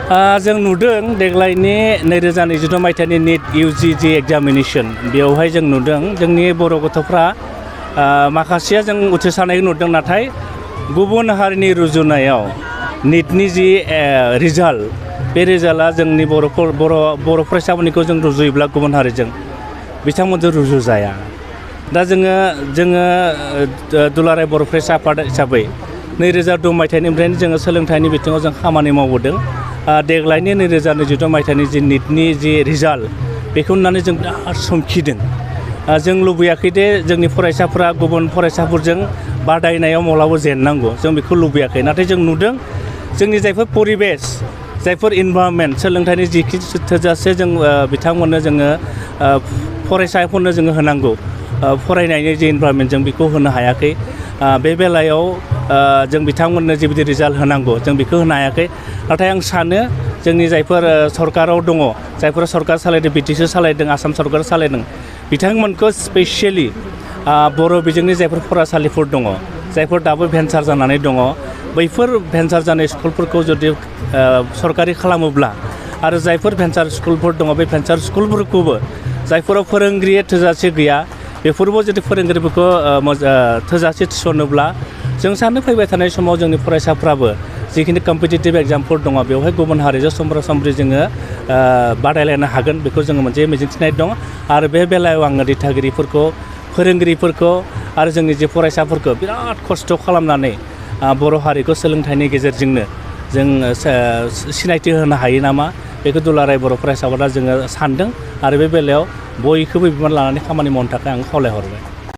जों नुदों देग्लायनि 2022 मायथाइनि नीट UGG एग्जामिनेशन बेवहाय जों नुदों जोंनि बर' गथ'फ्रा माखासेया जों उथ्रिसारनायखौ नुदों नाथाय गुबुन हारिनि रुजुनायाव नीटनि जि रिजाल्ट बे रिजाल्टआ जोंनि बर' फरायसाफोरनिखौ जों रुजुयोब्ला गुबुन हारिजों बिथांमोनजों रुजुजाया दा जोङो दुलाराय बर' फरायसा आफाद हिसाबै 2002 मायथाइनिफ्रायनो जोङो सोलोंथाइनि बिथिङाव जों खामानि मावबोदों देग्लायनि 2022 मायथाइनि जि नीटनि जि रिजाल्ट बेखौ नुनानै जों बिराद समखिदों जों लुबैयाखै दे जोंनि फरायसाफोरा गुबुन फरायसाफोरजों बादायनायाव माब्लाबा जेननांगौ जों बेखौ लुबैयाखै नाथाय जों नुदों जोंनि जायफोर परिबेस जायफोर इनभाइरनमेन्ट सोलोंथाइनि जिखि थोजासे जों बिथांमोननो जोङो फरायसाफोरनो जोङो होनांगौ फरायनायनि जि इनभाइरनमेन्ट जों बेखौ होनो हायाखै बे बेलायाव जों बिथांमोननो जिबायदि रिजाल्ट होनांगौ जों बेखौ होनो हायाखै नाथाय आं सानो जोंनि जायफोर सरकाराव दङ जायफोर सरकार सालायदों BTC सालायदों आसाम सरकार सालायदों बिथांमोनखौ स्पेसियेलि बर' बिजोंनि जायफोर फरायसालिफोर दङ जायफोर दाबो भेन्सार जानानै दङ बैफोर भेन्सार जानाय स्कुलफोरखौ जुदि सरकारि खालामोब्ला आरो जायफोर भेन्सार स्कुलफोर दङ बे भेन्सार स्कुलफोरखौबो जायफोराव फोरोंगिरि थोजासे गैया बेफोरबो जुदि फोरोंगिरिफोरखौ थोजासे थिसनोब्ला जों सानो फैबाय थानाय समाव जोंनि फरायसाफ्राबो जिखिनि कम्पिटिटिभ एग्जामफोर दङ बेवहाय गुबुन हारिजों समब्रा-समब्रि जोङो बादायलायनो हागोन बेखौ जोङो मोनसे मिजिंथिनाय दं आरो बे बेलायाव आङो दिथागिरिफोरखौ फोरोंगिरिफोरखौ आरो जोंनि जे फरायसाफोरखौ बिराद खस्थ' खालामनानै बर' हारिखौ सोलोंथाइनि गेजेरजोंनो जों सिनायथि होनो हायो नामा बेखौ दुलाराय बर' फरायसा आफादा जोङो सानदों आरो बे बेलायाव बयखौबो बिबान लानानै खामानि मावनो थाखाय आं खावलायहरबाय